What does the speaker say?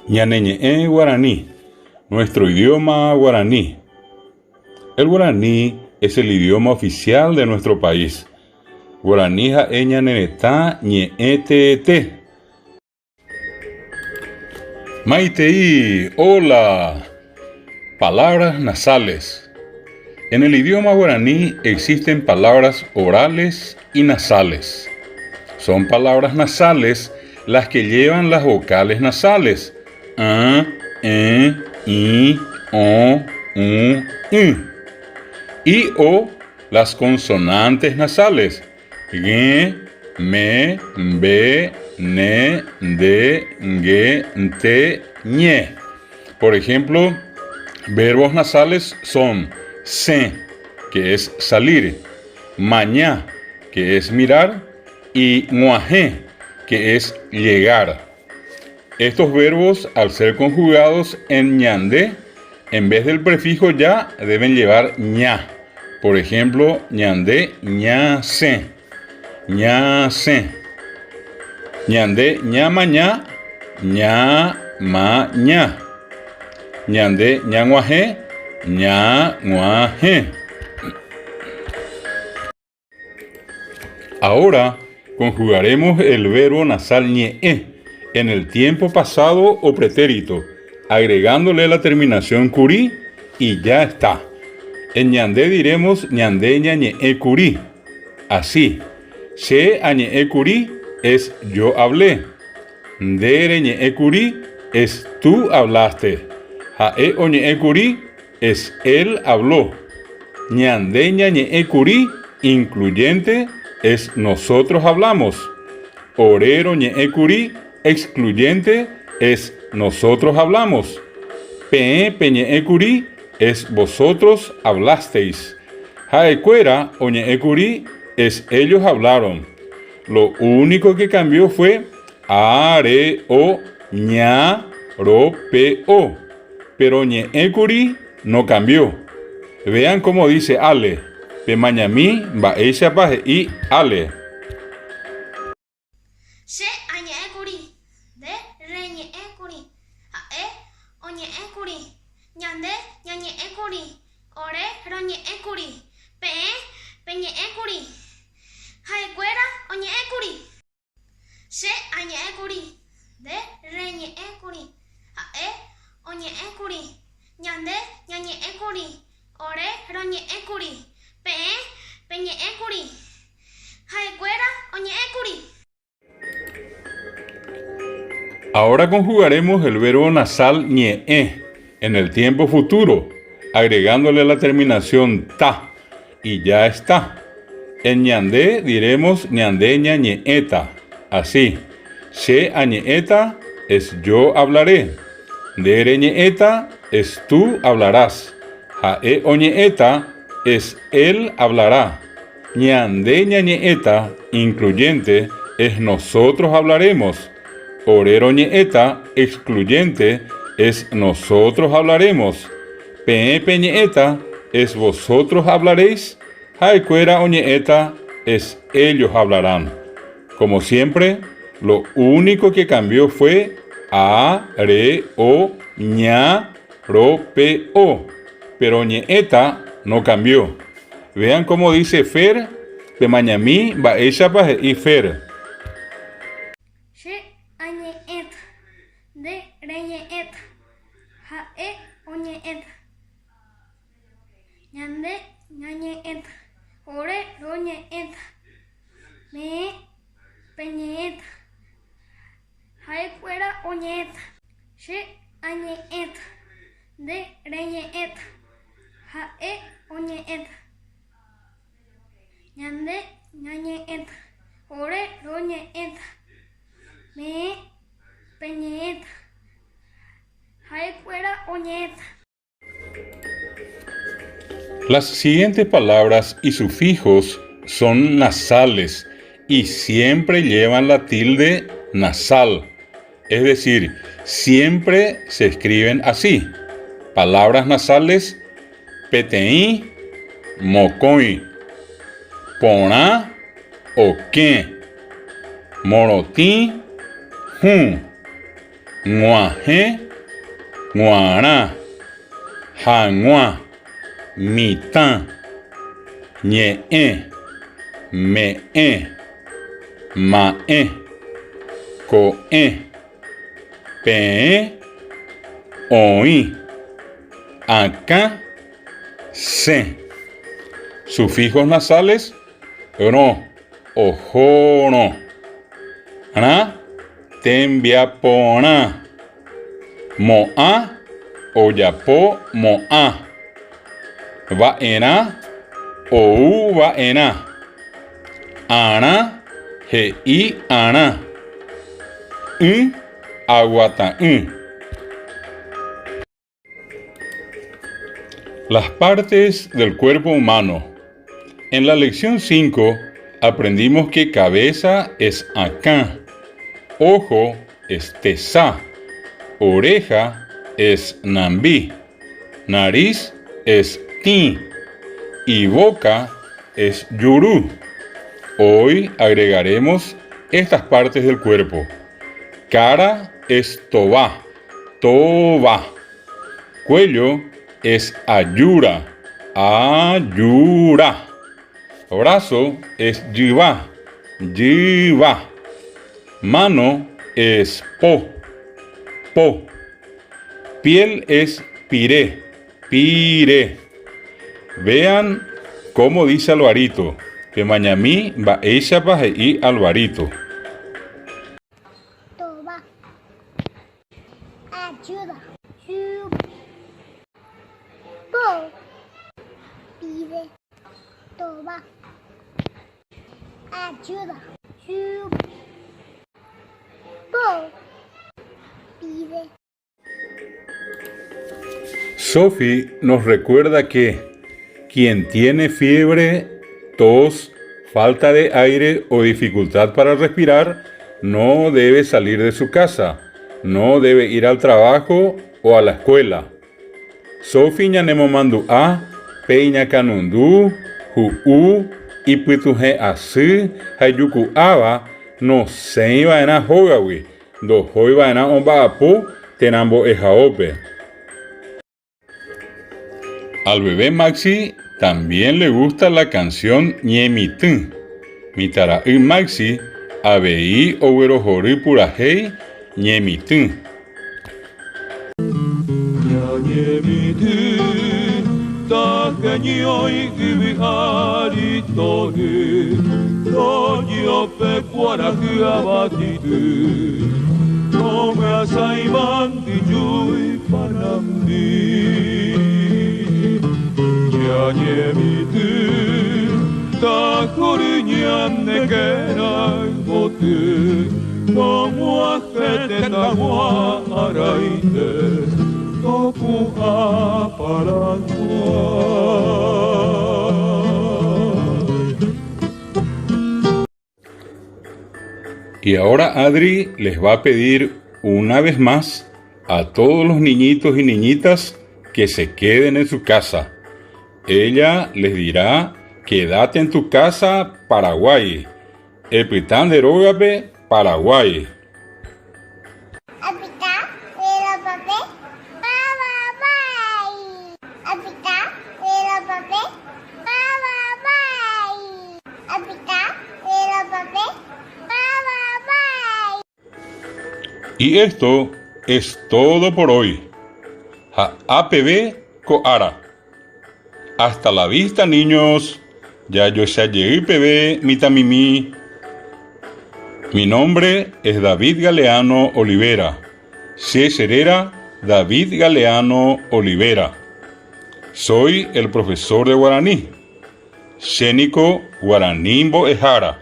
Ñane ñe'ẽ guarani, nuestro idioma guaraní. El guaraní es el idioma oficial de nuestro país. Guarani ha'e ñane retã ñe'ẽ teete. Maitei, hola. Palabras nasales. En el idioma guaraní existen palabras orales y nasales. Son palabras nasales las que llevan las vocales nasales a, e, i, o, u, y. Y o las consonantes nasales g, m, b, n, d, g, t, ñ. Por ejemplo, verbos nasales son se, que es salir, mañá, que es mirar, y g̃uahẽ, que es llegar. Estos verbos, al ser conjugados en ñande, en vez del prefijo ya, deben llevar ña. Por ejemplo, ñande ñasẽ, ñasẽ. Ñande ñamaña, ñamaña. Ñande ñag̃uahẽ, ñag̃uahẽ. Ahora conjugaremos el verbo nasal ñe'ẽ en el tiempo pasado o pretérito, agregándole la terminación kuri y ya está. En ñande diremos ñande ñañe'ẽ kuri. Así, che añe'ẽ kuri es yo hablé. Nde reñe'ẽ kuri es tú hablaste. Ha'e oñe'ẽ kuri Es él habló. Ñande ñañe'ẽ kuri, incluyente, es nosotros hablamos. Ore roñe'ẽ kuri, excluyente, es nosotros hablamos. Peẽ peñe'ẽ kuri, es vosotros hablasteis. Ha'ekuéra oñe'ẽ kuri, es ellos hablaron. Lo único que cambió fue a, re, o, ña, ro, pe, o. Pero ñe'ẽ kuri no cambió. Vean cómo dice Ale, Pemañami mba'éichapa he'i Ale. Che añe'ẽ kuri, nde reñe'ẽ kuri, ha'e oñe'ẽ kuri, ñande ñañe'ẽ kuri, ore roñe'ẽ kuri, peẽ peñe'ẽ kuri, ha'ekuéra oñe'ẽ kuri. Che añe'ẽkuri, nde reñe'ẽkuri, ha'e oñe'ẽkuri, ñande ñañe'ẽkuri, ore roñe'ẽkuri, peẽ peñe'ẽkuri, ha'ekuéra oñe'ẽkuri. Ahora conjugaremos el verbo nasal ñe'ẽ en el tiempo futuro, agregándole la terminación ta y ya está. En ñande diremos ñande ñañe'ẽta. Así, che añe'ẽta es yo hablaré. Nde reñe'ẽta es tú hablarás. Ha'e oñe'ẽta es él hablará. Ñande ñañe'ẽta, incluyente, es nosotros hablaremos. Ore roñe'ẽta, excluyente, es nosotros hablaremos. Peẽ peñe'ẽta, es vosotros hablaréis. Ha'ekuéra oñe'ẽta, es ellos hablarán. Como siempre, lo único que cambió fue a, re, o, ña, ro, pe, o. Pero ñe'ẽta no cambió. Vean cómo dice Fer, Pemañami mba'éichapa he'i Fer. Che añe'ẽta, nde reñe'ẽta, ha'e oñe'ẽta, ñande ñañe'ẽta, ore roñe'ẽta, peẽ peñe'ẽta, ha'ekuéra oñe'ẽta. Che añe'ẽta, nde reñe'ẽta, ha'e oñe'ẽta, ñande ñañe'ẽta, ore roñe'ẽta, peẽ peñe'ẽta, ha'ekuéra oñe'ẽta. Las siguientes palabras y sufijos son nasales y siempre llevan la tilde nasal. Es decir, siempre se escriben así. Palabras nasales peteĩ, mokõi, porã, okẽ, morotĩ, hũ. G̃uahẽ, g̃uarã, hag̃ua, mitã, ñe'ẽ, me'ẽ, ma'ẽ, ko'ẽ, peẽ, oĩ, akã, sẽ. Sufijos nasales, rõ, ohórõ, rã, tembiaporã, mo'ã, ojapo mo'ã, va'erã, ou va'erã, arã, he'i arã, y, aguata'ỹ. Las partes del cuerpo humano. En la lección 5 aprendimos que cabeza es acá, ojo es tesá, oreja es nambí, nariz es ti y boca es yurú. Hoy agregaremos estas partes del cuerpo. Cara es toba, toba. Cuello es ayura, ayura. Brazo es yva, yva. Mano es po, po. Piel es piré, piré. Vean cómo dice Alvarito, pemañami mba'éichapa he'i Alvarito. Tova. Ayuda. Po. Pide. Tova. Ayuda. Po. Pide. Sofi nos recuerda que quien tiene fiebre, tos, falta de aire o dificultad para respirar, no debe salir de su casa, no debe ir al trabajo o a la escuela. Sofi ñanemomandu'a pe iñakãnundu, hu'u, ipytuhẽ asy ha ijuku'áva nosẽiva'erã hógagui, ndohóiva'erã omba'apo térã mbo'ehaópe. Al bebé Maxi también le gusta la canción Ñemitỹ. Mitãra'y Maxi avei oguerohory purahéi Ñemitỹ. Ñañemitỹ taheñói yvy ári tory, toñope kuarahy avatity, omyasãiva ndijúi panambi. Ñañemitỹ tahory ñande kéra yvoty, Tog̃uahẽ tetãgua araite, topu'ã Paraguái. Y ahora Adri les va a pedir una vez más a todos los niñitos y niñitas que se queden en su casa. Ella les dirá, quédate en tu casa, Paraguay. Epyta nde rógape, Paraguay. Apyta nde rógape, Paraguay. Apyta nde rógape, Paraguay. Apyta nde rógape, Paraguay. Y esto es todo por hoy. Ha ápeve ko ára. Hasta la vista niños, jajoecha jey peve mitãmimi. Mi nombre es David Galeano Olivera. Che cheréra David Galeano Olivera. Soy el profesor de guaraní. Che niko guarani mbo'ehára.